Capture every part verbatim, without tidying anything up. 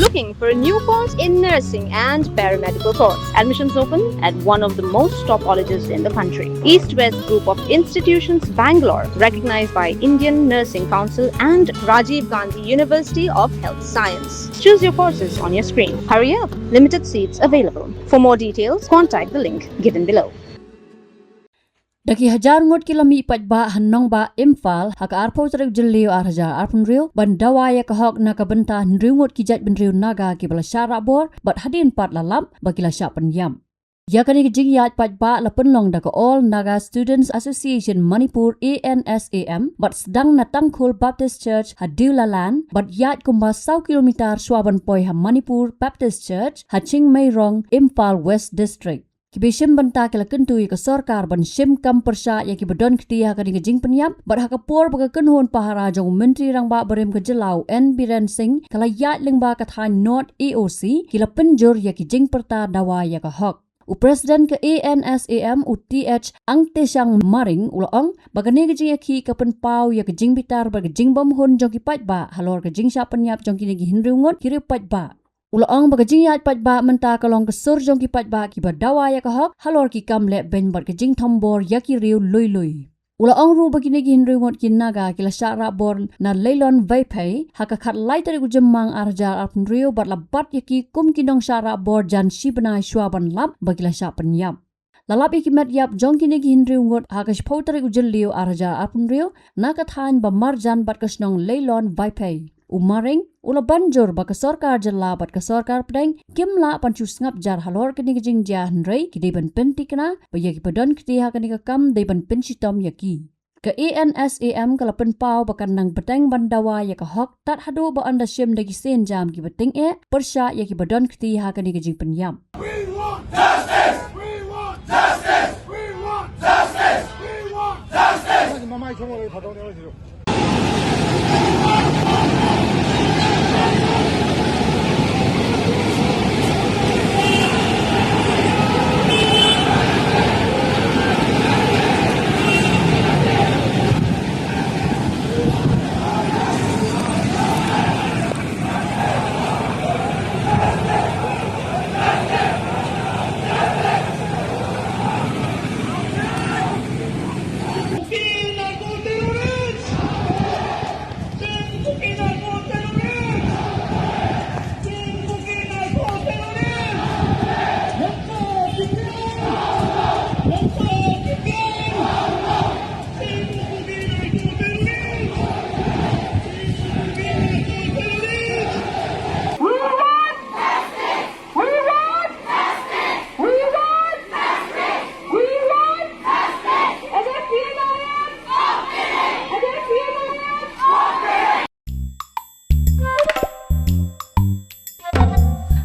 Looking for a new course in nursing and paramedical course? Admissions open at one of the most top colleges in the country. East West Group of Institutions, Bangalore, recognized by Indian Nursing Council and Rajiv Gandhi University of Health Science. Choose your courses on your screen. Hurry up, limited seats available. For more details, contact the link given below. Da ki hajar ngut ki la mih paidbah ha nongbah Imphal ha ka arphew tarik Jylliew ar hajar arphew hynriew ban dawa ïa ka hok na ka bynta hynriew ngut ki jaitbynriew Naga kiba la shah rah bor bad hadien pat la lap ba ki la shah pynïap. Ïa kane ka jingïaid paidbah la pynlong da ka All Naga Students Association Manipur, A N S A M, bad sdang na Tangkhul Baptist Church ha Deolaland bad ïaid kumba saw kilometer shuwa ban poi ha Manipur Baptist Church ha Chingmeirong, Imphal West District. Kiba shim bynta ki la kyntu ïa ka sorkar ban shim kam pyrshah ïa kiba don kti ha kane ka jingpynïap, bad ha ka por ba ka kynhun pahara jong u Myntri Rangbah barim ka jylla u N Biren Singh ka la ïaid lyngba ka thaiñ North A O C, ki la pynjur ïa ki jingpyrta dawa ïa ka hok. U President ka A N S A M, u T H Angteshang Maring, u la ong ba kane ka jingïakhih ka pynpaw ïa ka jingbitar bad ka jingbymhun jong ki paidbah halor ka jingshah pynïap jong kine ki hynriew ngut ki riew paidbah. U la ong ba ka jingïaid paidbah mynta ka long ka sur jong ki paidbah kiba dawa ïa ka hok halor ki kam leh beiñ bad ka jingthombor ïa ki riew lui lui. U la ong ruh ba kine ki hynriew ngut ki Naga ki la shah rah bor na Leilon Vaiphei ha ka khatlai tarik u Jymmang ar hajar arphew hynriew bad la bat ïa ki kum ki nongshah rah bor jan shi bnai shuwa ban lap ba ki la shah pynïap. La lap ïa ki met ïap jong kine ki hynriew ngut ha ka shiphew tarik u Jylliew ar hajar arphew hynriew na ka thaiñ ba marjan bad ka shnong Leilon Vaiphei. U Maring u la ban jur ba ka sorkar jylla bad ka sorkar pdeng kim lah ban shu sngap jar halor kane ka jingjia, hynrei ki dei ban pynthikna ba ïa kiba don kti ha kane ka kam dei ban pynshitom ïa ki. Ka A N S A M ka la pynpaw ba kan nang bteng ban dawa ïa ka hok tad haduh ba yn da shim da ki sienjam kiba tyngeh pyrshah ïa kiba don kti ha kane ka jingpynïap. We want justice! We want justice! We want justice! We want justice!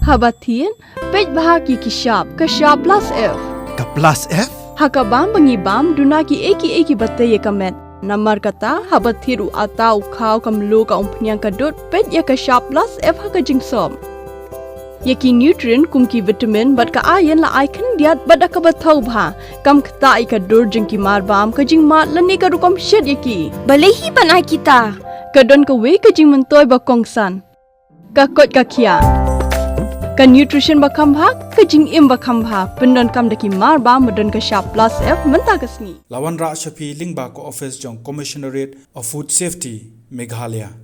Haba thied, peit bha ïa ki shap, ka shap plus F. Ka plus F? Ha ka bam ba ngi bam, duna kiei kiei kiba tei ïa ka met. Namar kata, haba thied u atta, u khaw, ka mluh, ka umphniang, ka dud, peit ïa ka shap plus F ha ka jingsop. Ïa ki nutrient kum ki vitamin bad ka iron la ai khyndiat bad da kaba thaw bha. Kam ktah ïa ka dur jong ki marbam, ka jingmad lane ka rukom shet ïa ki. Balei hi ban ai kita? Ka don kawei ka jingmyntoi ba kongsan. Ka koit ka khiah. Ka nutrition ba kham bha, ka jingim ba kham bha. Pyndonkam da ki marbam ba don ka shap plus F mynta ka sngi. La wanrah sha phi lyngba ka office jong Commissionerate of Food Safety, Meghalaya.